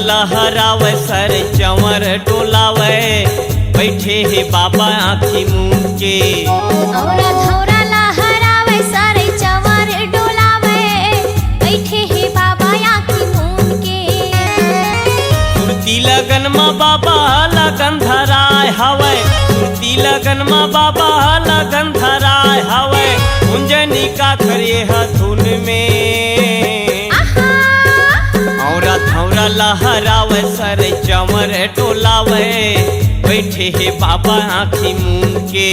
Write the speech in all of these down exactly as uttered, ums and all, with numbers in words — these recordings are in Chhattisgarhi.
लहरावय सर चंवर डोलावय, बइठे हे बाबा आँखी मूंद के। औरा धौरा लहरावय सर चंवर डोलावय, बइठे हे बाबा आँखी मूंद के। सुरती लगन म बाबा लगन धराय हवय, सुरती लगन म बाबा लगन धराय हवय। कुंजनी का करे ह धुन में। आहा। औरा धौरा लहरावय सर चंवर डोलावय, बइठे हे बाबा आँखी मूंद के।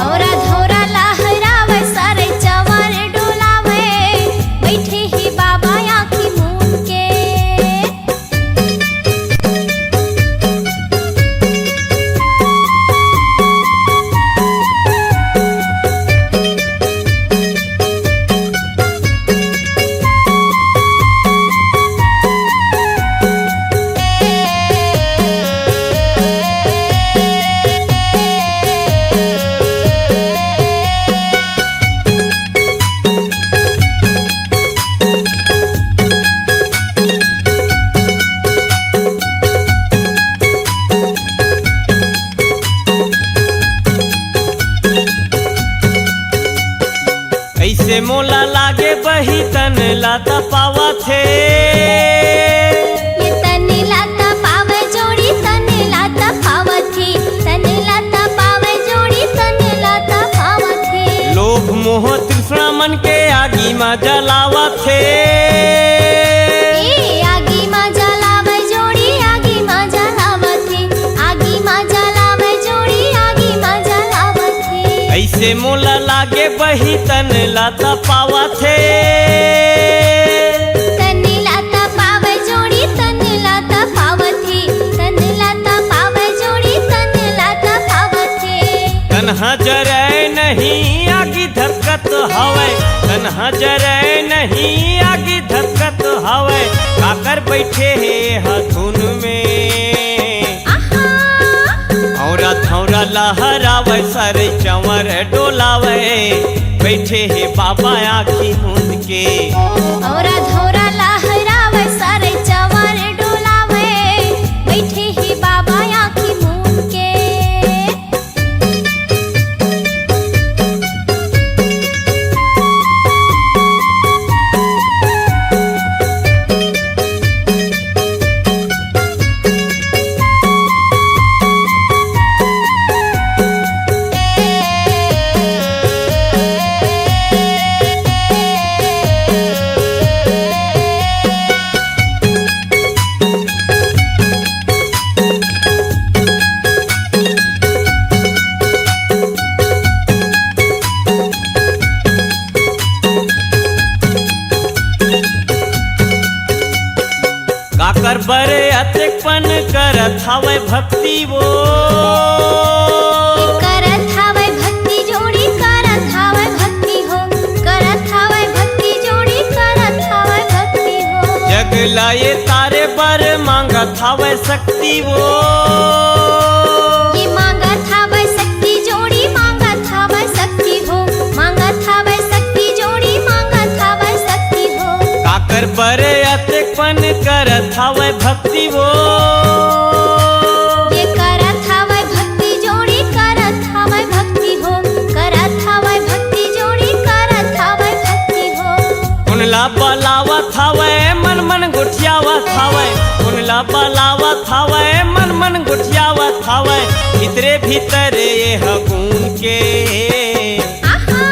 औरा धौरा लहरावय सर चंवर डोलावय, बइठे हे बाबा आँखी मूंद के। अइसे मोला लागे बही तन ला तपावत हे। ये तन ला तपावे जोड़ी, तन ला तपावत हे, तन ला तपावे जोड़ी, तन ला तपावत हे। लोभ मोह तृष्णा मन के आगी मा जलावत हे। ए आगी मा जलावे जोड़ी, आगी मा जलावत हे, आगी मा जलावे जोड़ी, आगी मा जलावत हे। अइसे मोला लागे बही तन ला तपावत हे। तन ला तपावे जोड़ी, तन ला तपावत हे, तन ला तपावे जोड़ी, तन ला तपावत हे। तन ह जरय नहीं आगी धधकत हवय, तन ह जरय नहीं आगी धधकत हवय, काकर बइठे हे ह धुन में। आहा। औरा धौरा लहरावय सर चंवर डोलावय, बइठे हे बाबा आँखी मूंद के। औरा धौरा लहरावय सर चंवर डोलावय, बइठे हे बाबा आँखी मूंद के। काकर बरे अतेकपन करत हवय भक्ति वो। करत हवय भक्ति जोड़ी, करत हवय भक्ति हो, करत हवय भक्ति जोड़ी, करत हवय भक्ति हो। जग ला ये तारे बर मांगत हवय शक्ति वो। ये मांगत हवय शक्ति जोड़ी, मांगत हवय शक्ति हो, मांगत हवय शक्ति जोड़ी, मांगत हवय शक्ति हो। काकर बरे अतेकपन करत हवय भक्ति वो। ये करत हवय भक्ति जोड़ी, करत हवय भक्ति हो, करत हवय भक्ति जोड़ी, करत हवय भक्ति हो। उन ला बलावत हवय, मन मन गोठियावत हवय, उन ला बलावत हवय, मन मन गोठियावत हवय, भीतरे भीतर ये ह गुन के। आहा।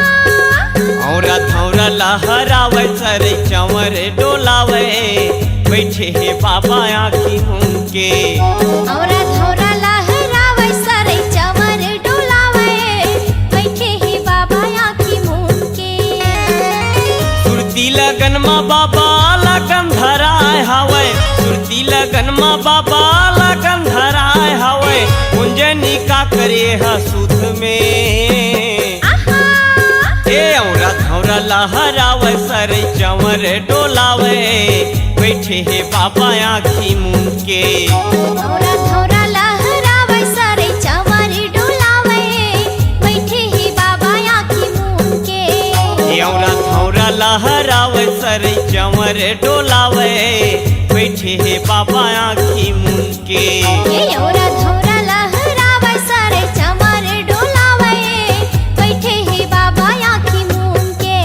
औरा धौरा लहरावय सर चंवर डोलावय, बइठे हे बाबा आँखी मूंद के। औरा धौरा लहरावय सर चंवर डोलावय, बइठे हे बाबा आँखी मूंद के। सुरती लगन म बाबा लगन धराय हवय, सुरती लगन म बाबा लगन धराय हवय। कुंजनी का करे ह सुध में। आहा। ए औरा धौरा लहरावय सर चंवर डोलावय, बइठे हे बाबा आँखी मूंद के। औरा धौरा लहरावय सर चंवर डोलावय, बइठे हे बाबा आँखी मूंद के। ए औरा धौरा लहरावे सरे चंवर डोलावे, बैठे हे बाबा आँखी मूंद के। ये औरा धौरा लहरावे सरे चंवर डोलावे, बैठे हे बाबा आँखी मूंद के।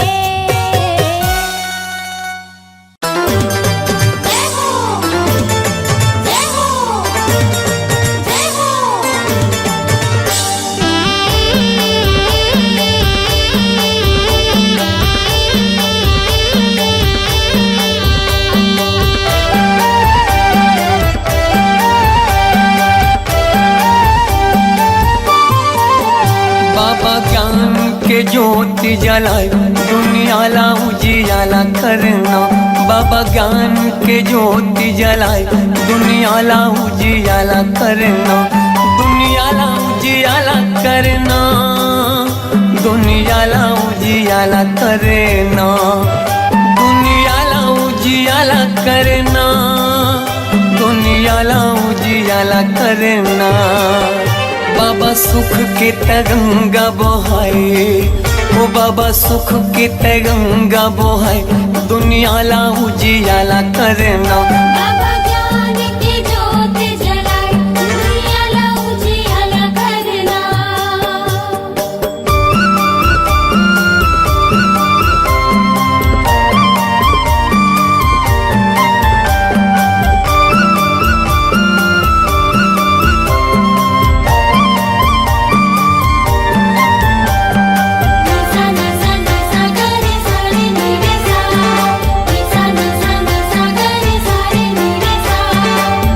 जय हो, जय हो, जय हो। बाबा ज्ञान के ज्योति जलाए, दुनिया ला उजियाला करना। बाबा ज्ञान के ज्योति जलाए, दुनिया ला उजियाला करना। दुनिया ला उजियाला करना, दुनिया ला उजियाला करना। दुनिया ला उजियाला करना, दुनिया ला उजियाला करना। बाबा सुख के तै गंगा बोहाए, ओ बाबा सुख के तै गंगा बोहाए, दुनिया ला उजियाला करना। बाबा ज्ञान के ज्योत जलाए, दुनिया ला उजियाला करना।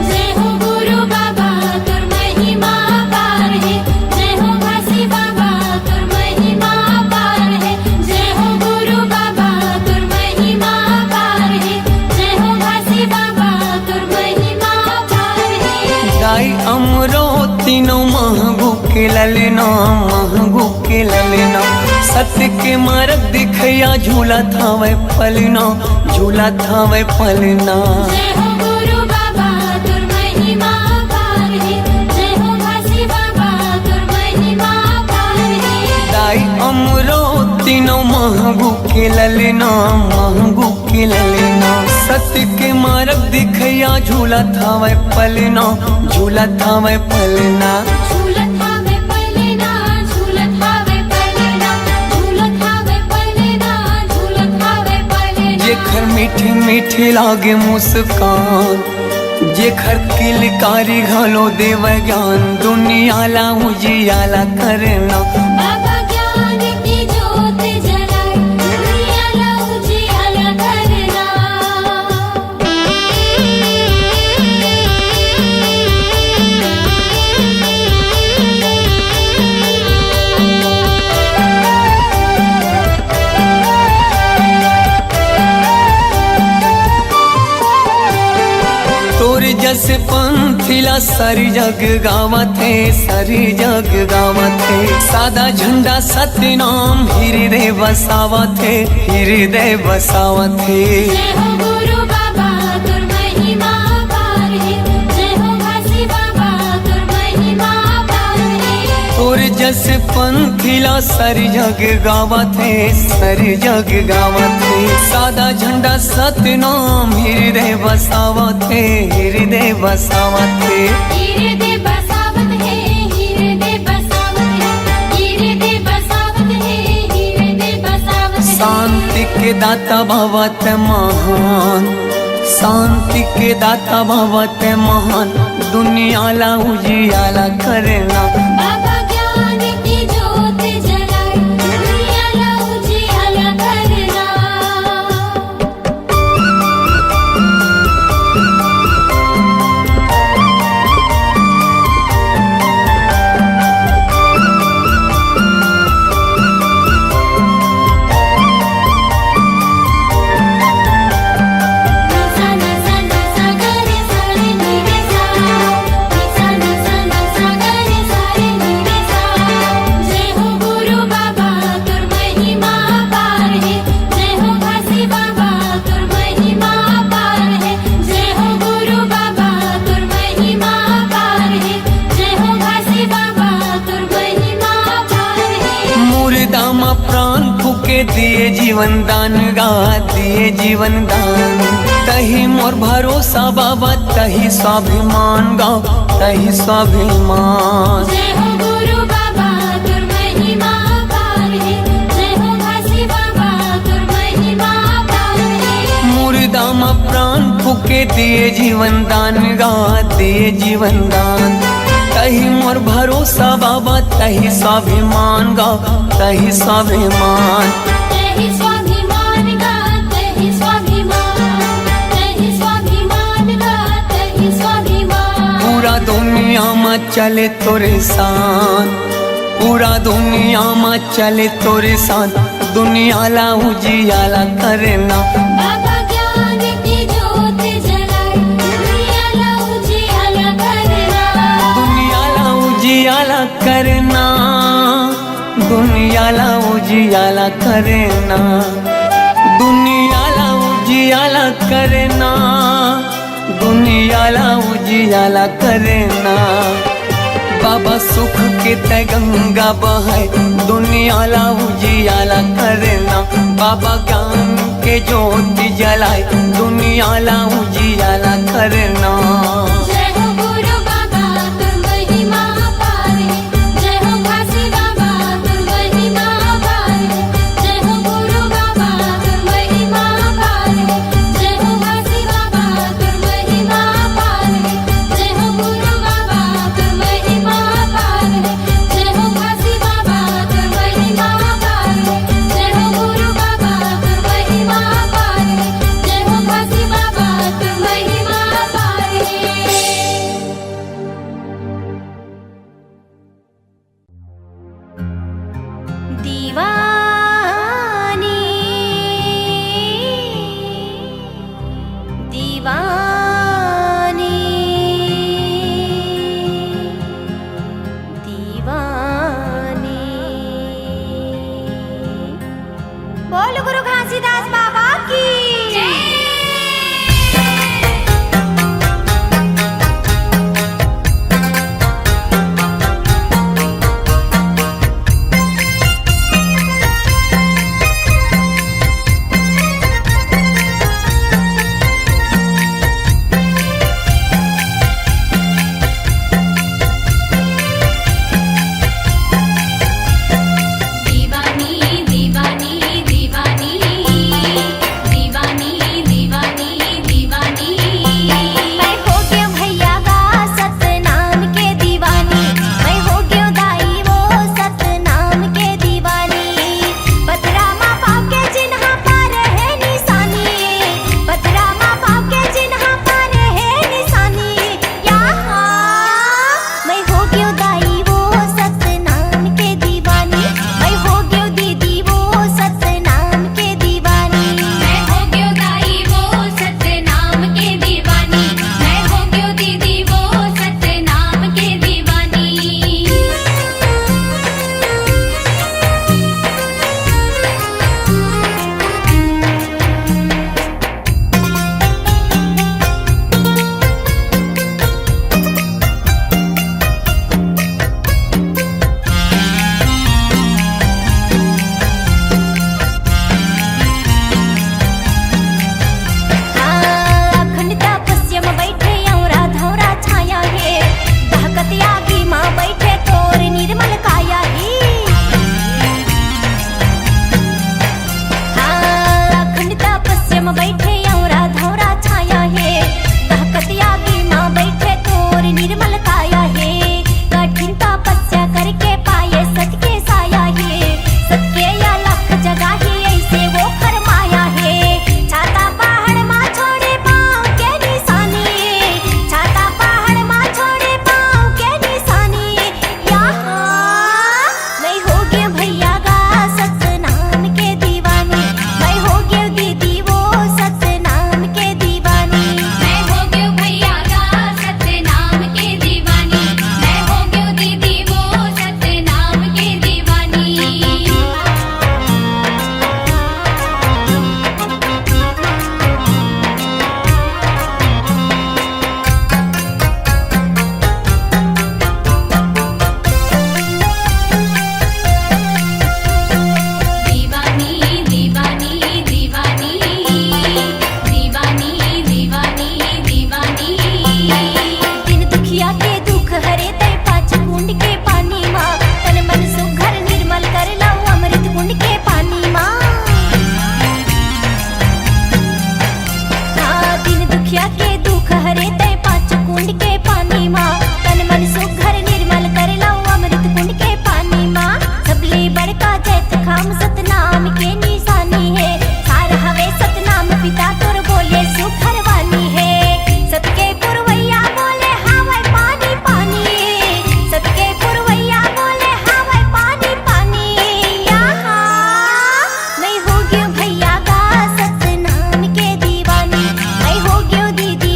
जय हो गुरु बाबा, तोर महिमा अपार हे। जय हो घासी बाबा, तोर महिमा अपार हे। जय हो गुरु बाबा, तोर महिमा अपार हे। जय हो घासी बाबा, तोर महिमा अपार हे। दाई अमरो तीनों महगू के ललना, महगू के ललना। सत्य के मार्ग दिखैया झूलत हवै पलना, झूलत हवै पलना। जय हो गुरु बाबा, तोर महिमा अपार हे। जय हो घासी बाबा, तोर महिमा अपार हे। दाई अमरो तीनों महगू के ललना, महगू के ललना। सत्य के मार्ग दिखैया झूलत हवै पलना, झूलत हवै पलना। झूलत हवै पलना, झूलत हवै पलना, झूलत हवै पलना, झूलत हवै पलना। जेखर मीठी मीठी लागे मुस्कान, जेखर किलकारी घलो देवै ज्ञान, दुनिया ला उजियाला करना। बाबा ज्ञान की जोत जलाए, दुनिया ला उजियाला करना। तोर जस पंथी ला सारी जग गावत हे, सारी जग गावत हे। सादा झंडा सतनाम हिरदय बसावत हे, हिरदय बसावत हे। जय हो गुरु बाबा, तोर महिमा अपार हे। जय हो घासी बाबा, तोर महिमा अपार हे। तोर जस पंथी ला सारी जग गावत हे, सारी जग गावत हे। सादा झंडा सतनाम हिरदय बसावत हे, हिरदय बसावत हे। हिरदय बसावत हे, हिरदय बसावत हे, हिरदय बसावत हे, हिरदय बसावत हे। शांति के दाता भवत महान, शांति के दाता भवत महान, दुनिया ला उजियाला करना। बाबा ज्ञान की जोत जलाए, दुनिया ला उजियाला करना। जीवन दान गा, दिए जीवन दान। तही मोर भरोसा बाबा, तही स्वाभिमान गा, तही स्वाभिमान। जय हो गुरु बाबा, तोर महिमा अपार हे। जय हो घासी बाबा, तोर महिमा अपार हे। मुर्दा म प्राण फूके, दिए जीवन दान गा, दिए जीवन दान। तही मोर भरोसा बाबा, तही स्वाभिमान गा, तही स्वाभिमान। तही स्वाभिमान गा, तही स्वाभिमान। तही स्वाभिमान गा, तही स्वाभिमान। पूरा दुनिया म चले तोरे शान, पूरा दुनिया म चले तोरे शान। दुनिया ला उजियाला करना। बाबा ज्ञान की ज्योत जलाए, दुनिया ला उजियाला करना। दुनिया ला उजियाला करना, दुनिया ला उजियाला करना, दुनिया ला उजियाला करना, दुनिया ला उजियाला करना। बाबा सुख के तय गंगा बहाए, दुनिया ला उजियाला करना। बाबा ज्ञान के ज्योति जलाए, दुनिया ला उजियाला करना। जय हो गुरु बाबा, तोर महिमा अपार हे। जय हो घासी बाबा, तोर महिमा अपार हे। जय हो गुरु बाबा, तोर महिमा अपार हे। जय हो घासी बाबा, तोर महिमा अपार हे। जय हो गुरु बाबा, तोर महिमा अपार हे। जय हो घासी बाबा, तोर महिमा अपार हे। जय हो गुरु बाबा, तोर महिमा अपार हे। जय हो घासी बाबा, तोर महिमा अपार हे। क्या के दुख हरे तै पांच कुंड के पानी मा, तन मन सुघर निर्मल कर लव अमृत कुंड के पानी मा। सबले बड़का जैतखाम सतनाम के निशानी हे, सार हवे सतनाम पिता तोर बोले सुघर वाणी हे। सत के पुरवैया बोले हावय पानी पानी, सत के पुरवैया बोले हावय पानी पानी। यहाँ मैं हो गयो भैया गा सतनाम के दीवानी, मैं हो गयो दीदी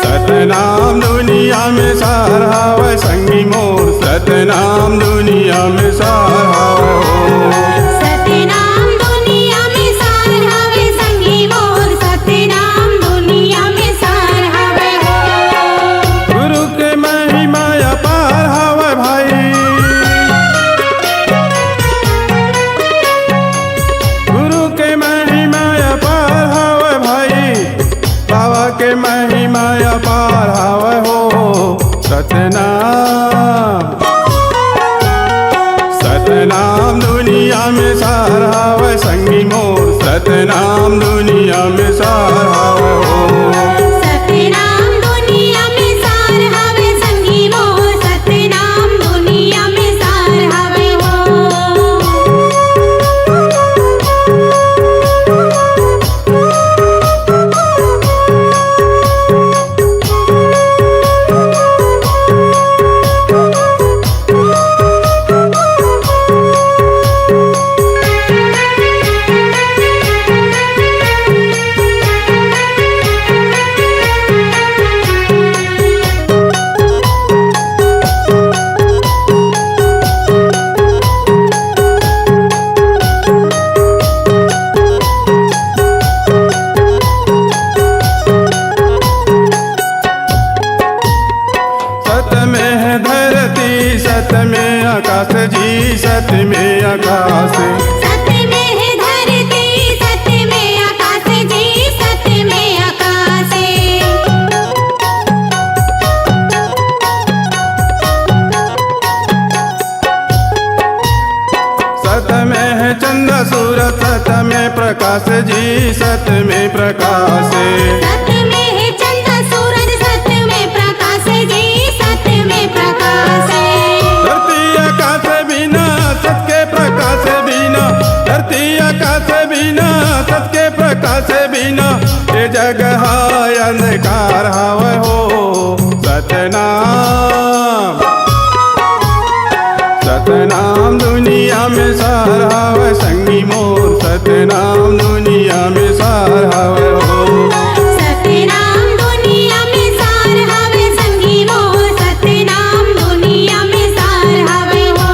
सतनाम दुनिया में सार हावय संगी मोर, सतनाम दुनिया में सार हावय हो। सतनाम दुनिया में सार हावय संगी मोर, सतनाम दुनिया में सार हावय हो। गुरु के महिमा अपार हावय भाई, गुरु के महिमा अपार हावय भाई, बाबा के महिमा अपार हावय हो। सतनाम, सतनाम दुनिया में सार हावय संगी मोर, सतनाम दुनिया में सार हावय हो। सतनाम दुनिया में सार हावय संगी मोर, सतनाम दुनिया में सार हावय हो। सत में है धरती, सत में आकाश जी, सत में आकाश। सत में है धरती, सत में आकाश जी, सत में आकाश। सत में है चंदा सूरज, सत में प्रकाश जी, सत में प्रकाश। सत में है चंदा सूरज, सत में प्रकाश जी, सत में प्रकाश। धरती आकाश बिना सत के प्रकाश बिना, धरती आकाश बिना सत के प्रकाश बिना, ये जग हा अंधकार हावय हो। सतनाम, सतनाम दुनिया में सार हावय संगी मोर, सतनाम दुनिया में सार हावय हो। सतनाम दुनिया में सार हावय संगी मोर, सतनाम दुनिया में सार हावय हो।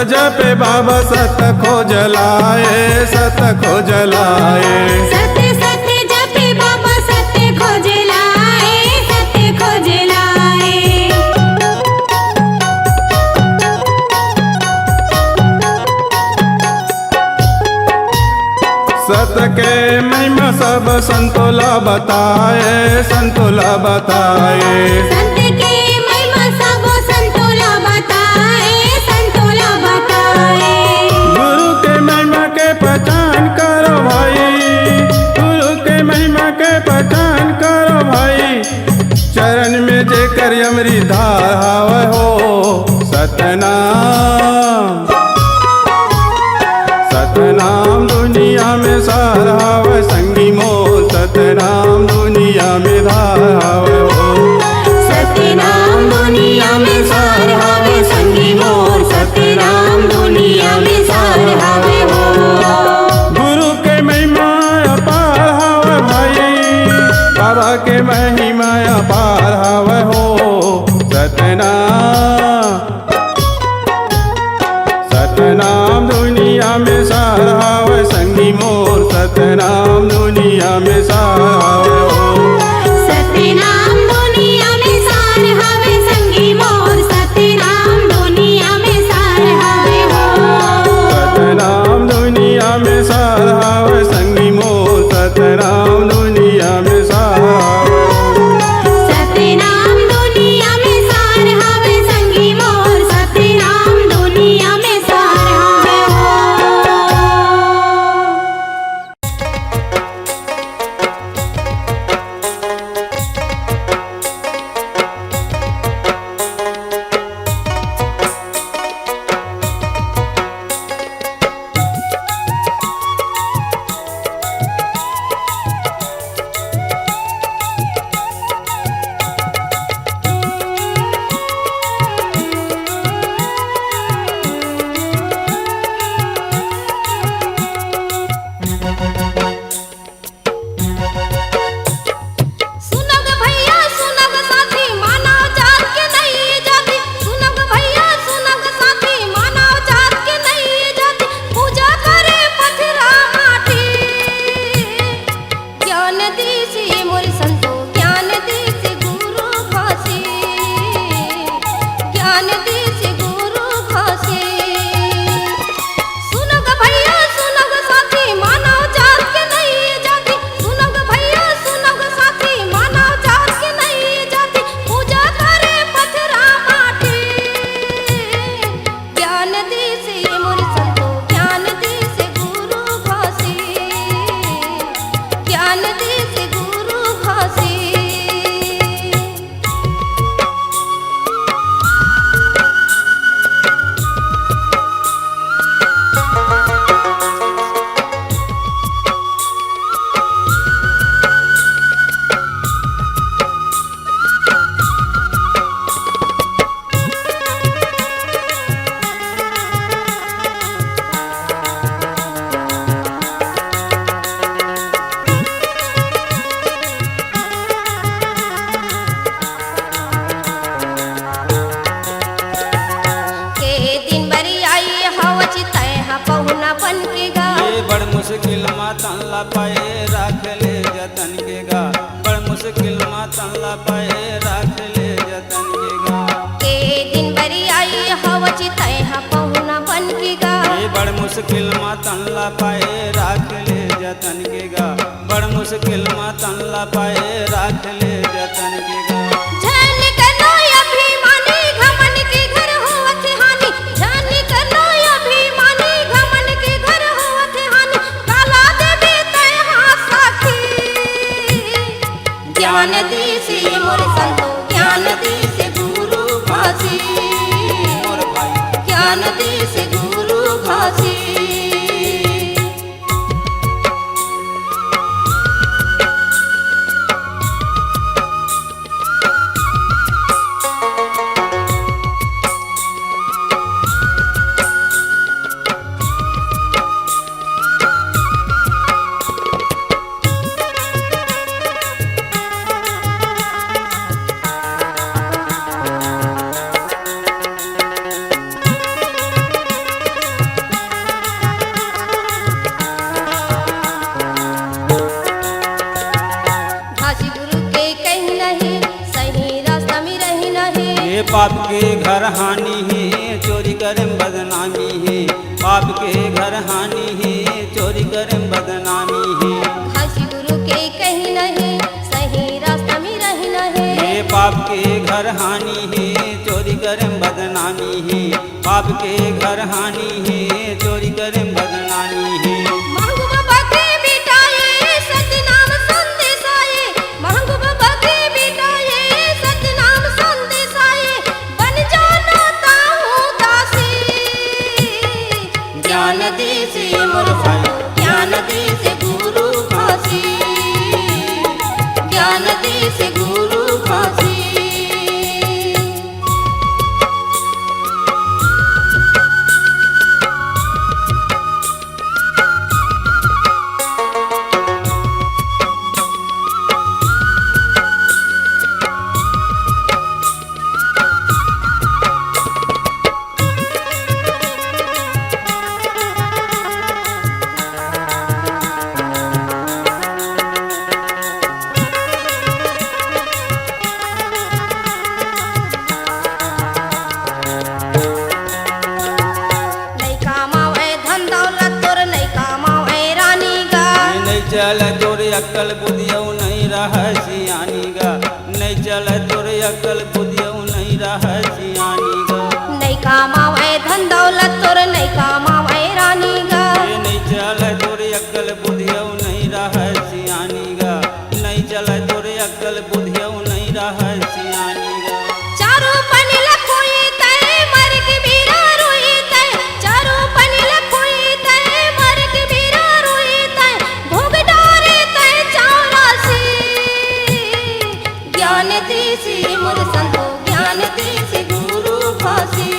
जपे बाबा सत खोज लाए, सत खोज लाए। सत्य सत्य जपे बाबा सत्य खोज लाए, सत्य खोज लाए। सत के महिमा सब संतोला बताए, संतोला बताए। संत के महिमा सब संतोला बताए, संतोला बताए। गुरु के महिमा के पहचान करो भाई, गुरु के महिमा के पहचान करो भाई। चरण में जेकर अमृत धार हावय हो, सतनाम। सतनाम दुनिया में सार हावय संगी मोर, सतनाम दुनिया में धार हावय हो। सतनाम दुनिया में सार हावय संगी मोर, सतनाम दुनिया में सार हावय हो। गुरु के महिमा अपार हावय भाई, बाबा के महिमा अपार हावय हो। सतनाम, सतनाम दुनिया में सार हावय संगी मोर, सतनाम दुनिया में सार हावय हो। सतनाम दुनिया में सार हावय संगी मोर, सतनाम दुनिया में सार हावय हो। सतनाम दुनिया में सार हावय संगी मोर, सतनाम दुनिया में सार हावय। सतनाम दुनिया में सार हावय संगी मोर, सतनाम दुनिया में सार हावय हो। सुनग भैया, सुनग साथी, मानव जात के नई जाति। सुनग भैया, सुनग साथी, मानव जात के नई जाति। पूजा करे पथरा माटी। ज्ञान दीस ये मोर संतो, ज्ञान दीस गुरु घासी। ज्ञान दीस गुरु घासी। सुनग भैया, सुनग साथी, मानव जात के नई जाति। सुनग भैया, सुनग साथी, मानव जात के नई जाति। पूजा करे पथरा माटी। ज्ञान दीस ये मोर संतो, ज्ञान दीस गुरु घासी। ज्ञान दीस गुरु घासी। के दिन बरियाई हवच तैं ह पहुना बन के गा। ए बड़ मुश्किल मा तन ला पाए राख ले जतन के गा। बड़ मुश्किल मा तन ला पाए राख ले जतन के गा। के दिन बरियाई हवच तैं ह पहुना बन के गा। ए बड़ मुश्किल मा तन ला पाए राख ले जतन के गा। बड़ मुश्किल मा तन ला पाए राख ले जतन के गा। झन करनो अभिमानी घमन के घर होवत हानि। झन करनो अभिमानी घमन के घर होवत हानि। काला देबे तैं हा साखी। ज्ञान दीस मोर संतो, ज्ञान दीस गुरु घासी। मोर भाई। ज्ञान दीस गुरु घासी। पाप के घर हानि हे, चोरी करे म बदनामी हे। पाप के घर हानि हे, चोरी करे म बदनामी हे। घासी गुरु के कहिना हे, सही रास्ता में रहिना हे। ये पाप के घर हानि हे, चोरी करे म बदनामी हे। पाप के घर हानि हे, चोरी करे म बदनामी हे। महंगू बाबा के बेटा ये सतनाम संदेश आए, महंगू बाबा के बेटा ये सतनाम संदेश आए, बन जाना ताहू दासी। ज्ञान दीसी मोर साई, ज्ञान दीसी गुरु घासी, ज्ञान दीसी गुरु घासी। नइ कमावय धन दौलत तोर, नइ कमावय रानी गा। नइ चलय तोर अक्कल बुद्धि अउ नइ रहय सियानी गा। नइ चलय तोर अक्कल बुद्धि अउ नइ रहय सियानी गा। नइ कमावय धन दौलत तोर, नइ कमावय रानी गा। नइ चलय तोर अक्कल बुद्धि अउ नइ रहय सियानी गा। नइ चलय तोर अक्कल बुद्धि अउ नइ रहय सियानी गा। चारू पनिल खोई तय, मर के बेरा रोई तय। चारू पनिल खोई तय, मर के बेरा रोई तय। भोग डारे तय चौरासी। ज्ञान दीसी मोर संतो, ज्ञान दीसी गुरु घासी।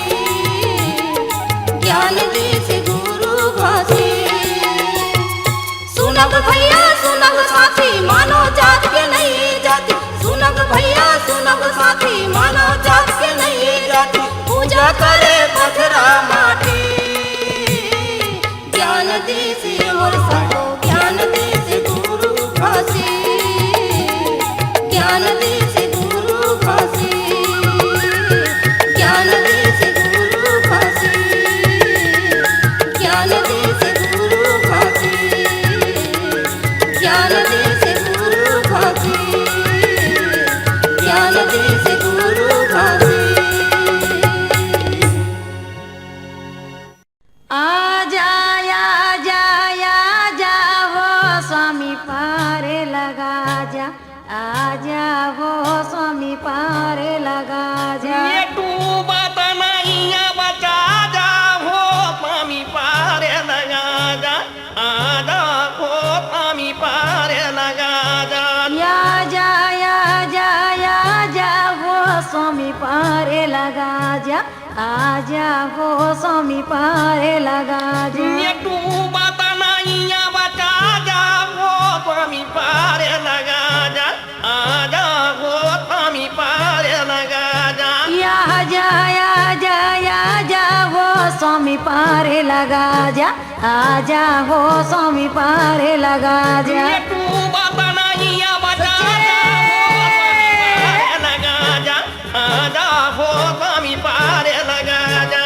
ज्ञान दीसी गुरु घासी। सुनव भैया, सुनव साथी, मानव जात के नइ जाति। सुनव भैया, सुनव साथी, मानव जात के नइ जाति। पूजा करे पथरा माटी। ज्ञान दीसी मोर संतो, ज्ञान दीसी गुरु घासी। ज्ञान दीसी गुरु घासी। ज्ञान दीसी गुरु घासी। ज्ञान दीसी गुरु घासी। ज्ञान दीसी गुरु घासी। ज्ञान दीसी गुरु घासी। आजा, आजा, आजा हो स्वामी पार लगा जा। आजा हो स्वामी पार लगा जा। ये डूबत नैया बचा जा हो स्वामी पार लगा जा। आजा हो स्वामी पार लगा जा। या जा, या जा, या जा हो स्वामी पार लगा जा। आजा हो स्वामी पार लगा जा। ये डूबत नैया बचा जा हो स्वामी पार लगा जा। आजा हो स्वामी पार लगा जा। या जा, या जा, या जा हो स्वामी पार लगा जा। आजा हो स्वामी पार लगा जा। ये डूबत नैया बचा जा हो स्वामी पार लगा जा। आजा हो स्वामी पार लगा जा।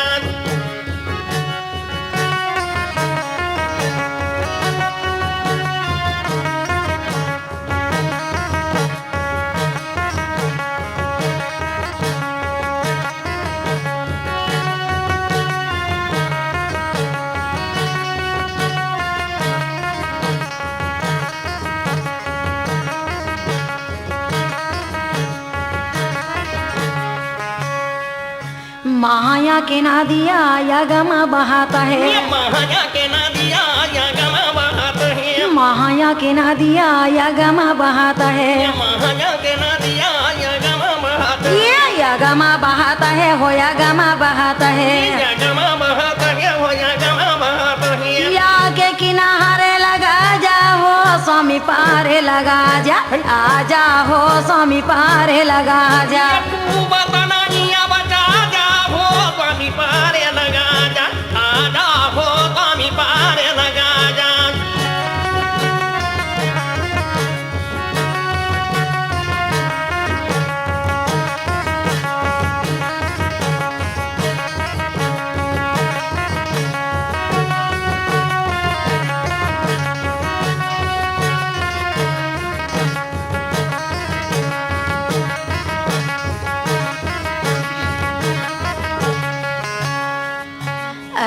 माया के नदिया यगमा बहत हे। ये माया के नदिया यगमा बहत हे। माया के नदिया यगमा बहत हे। ये माया के नदिया यगमा बहत हे। ये यगमा बहत हे हो, यगमा बहत हे। ये यगमा बहत हे हो, यगमा बहत हे। या के किनारे लगा जा हो स्वामी पार लगा जा। आजा हो स्वामी पार लगा जा। ये डूबत नैया बचा जा हो स्वामी पार लगा जा। आजा हो स्वामी पार लगा जा।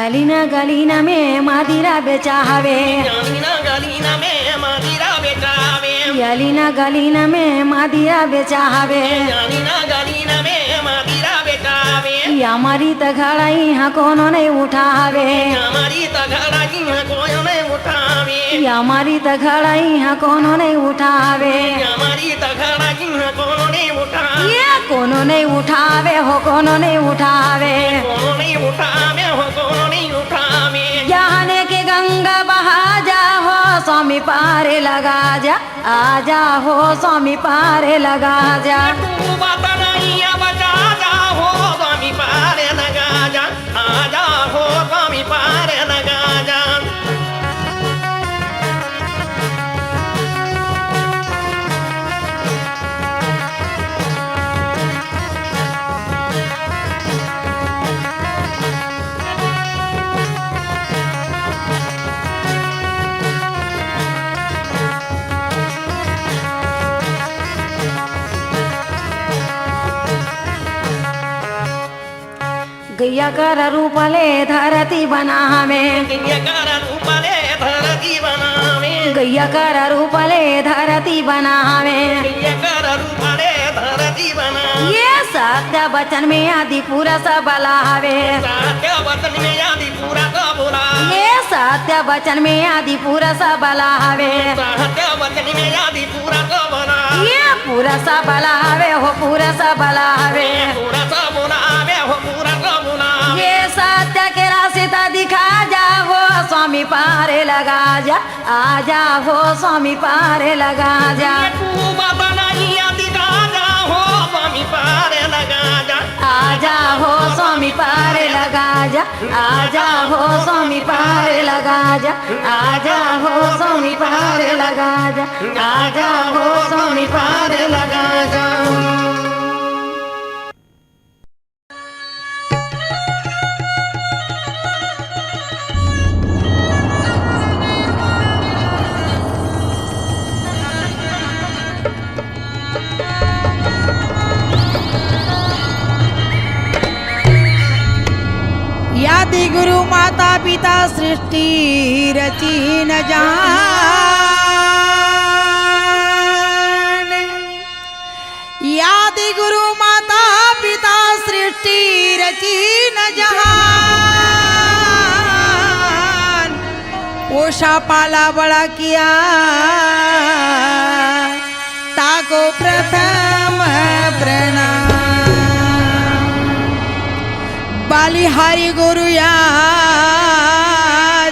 अलीना गलीना में मादिरा बेचा हवे। अलीना गलीना में मादिरा बेचा हवे। अलीना गलीना में मादिरा बेचा हवे। अलीना गलीना में मादिरा बेचा हवे। अमृत घड़ा इहाँ कोनो नइ उठावे। अमृत घड़ा इहाँ कोनो नइ उठावे। अमृत घड़ा इहाँ कोनो नइ उठावे। अमृत घड़ा इहाँ कोनो नइ उठावे। ए कोनो नइ उठावे हो, कोनो नइ उठावे। कोनो नइ उठावे हो, कोनो नइ उठावे। ज्ञान के गंगा बहा जा हो, स्वामी पार लगा जा। आजा हो स्वामी पार लगा जा। डूबत नैया बचा जा हो स्वामी पार लगा जा। आजा हो स्वामी पार लगा जा। गैया कर रूप ले धरती बना हवे। गैया कर रूप ले धरती बना हवे। गैया कर रूप ले धरती बना हवे। गैया कर रूप ले धरती बना हवे। ए सत्य वचन में आदि पुरुष बला हवे। सत्य वचन में आदि पुरुष बला हवे। ए सत्य वचन में आदि पुरुष बला हवे। सत्य वचन में आदि पुरुष बला हवे। ए पुरुष बला हवे हो, पुरुष बला हवे। पुरुष बला हवे हो, पुरुष बला हवे। ए सत्य के रास्ता दिखा जा हो, स्वामी पार लगा जा। आजा हो स्वामी पार लगा जा। डूबत नैया दिखा जा हो स्वामी पार लगा जा। आजा हो स्वामी पार लगा जा। आजा हो स्वामी पार लगा जा। आजा हो स्वामी पार लगा जा। आजा हो स्वामी पार लगा जा। आदि गुरु माता पिता सृष्टि रचिन जान। आदि गुरु माता पिता सृष्टि रचिन जहान। पोषा पाला बड़ा किया ताको प्रथम प्रणाम। बलिहारी गुरु या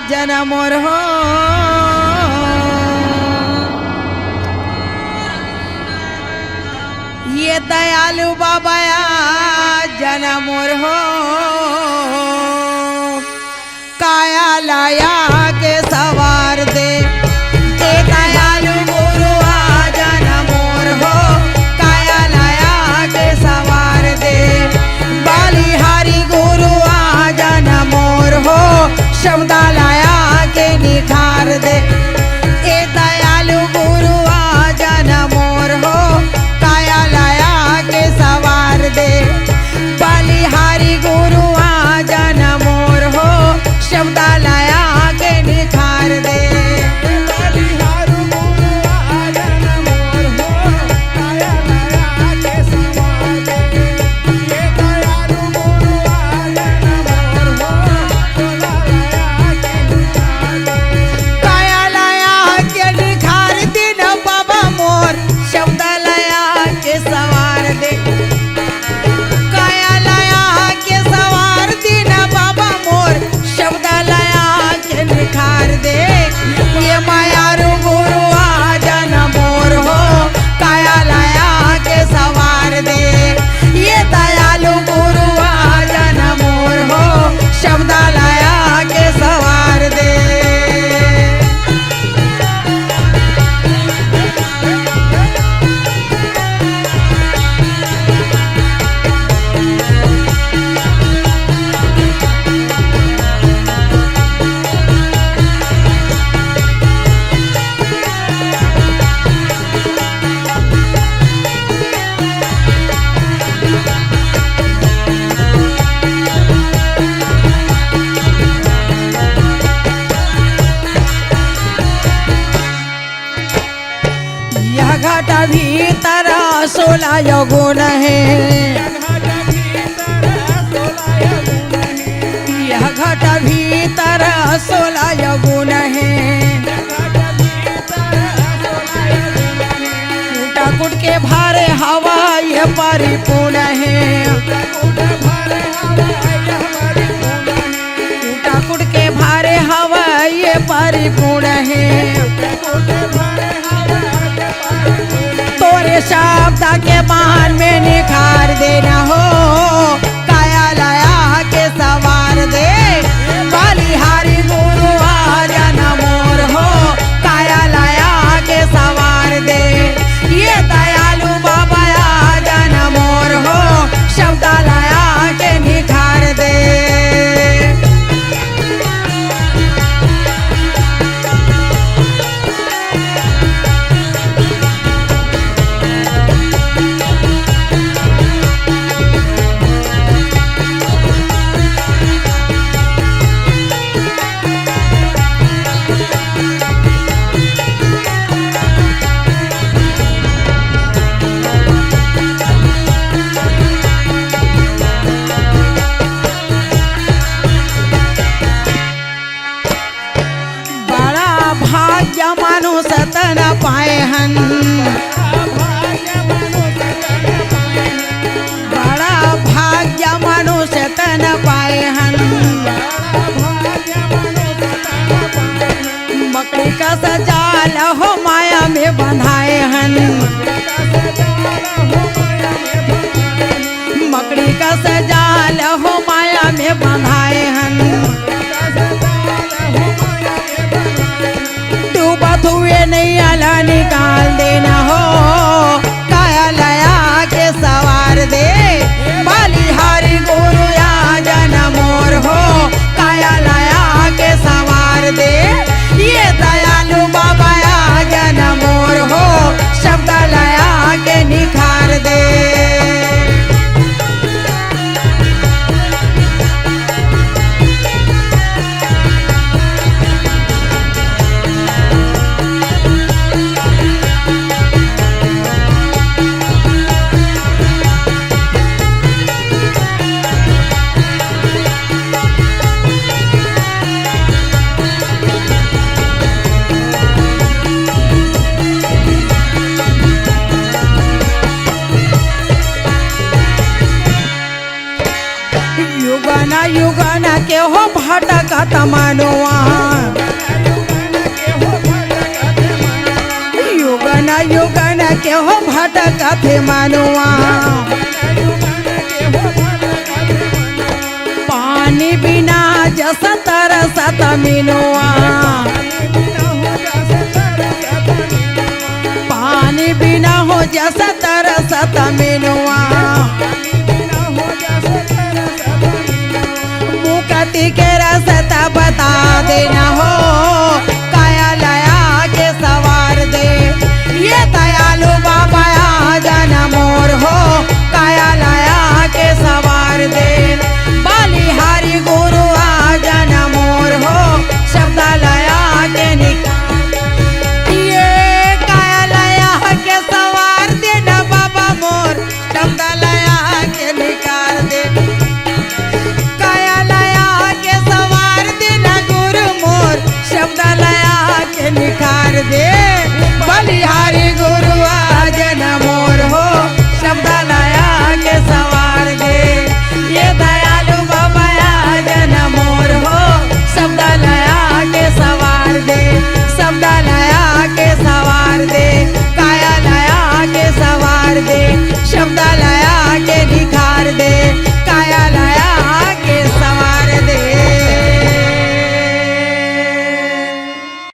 जनम मोर हो। ए दयालु बाबा या जनम मोर हो। काया लाया के सवार दे। ए दयालु गुरु आ जनम मोर हो। काया लाया के सवार दे। बलिहारी गुरु आ जनम मोर हो। शब्दा लाया के निखार दे। ए दयालु गुरु आ जनम मोर हो। काया लाया के सवार दे। बलिहारी गुरु आ जनम मोर हो। शब्दा लाया के निखार दे। सोलह गुण हे। यह घट भीतर सोलह गुण हे। कूटा कूट के भरे हवा ये परिपूर्ण हे। कूटा कूट के भरे हवा ये परिपूर्ण हे। तोरे शब्द के बान में निखार देना हो, काया लया के सवार दे। बलिहारी गुरु आ जाना मोर हो, काया लया के सवार दे। ये दयालु बाबा आ जाना मोर हो, शब्द लया के निखार दे। बड़ा भाग्य मनुष्य तन पाए हन। बड़ा भाग्य मनुष्य तन पाए हन। मकड़ी कस जाल हो माया में बंधाए हन। मकड़ी कस जाल हो माया में बंधाए हन। डूबत हुए नैया ला निकाल देना हो, काया लया के सवार दे। बलिहारी गुरु आ जाना मोर हो, काया लया के सवार दे। ये दयालु बाबा आ जाना मोर हो, शब्द लया के निखार दे। युगन युगन के हो भटकत मनवा, युगन युगन के हो भटकत मनवा। पानी बिना जस तरसत मिनवा, पानी बिना हो जस तरसत मिनवा।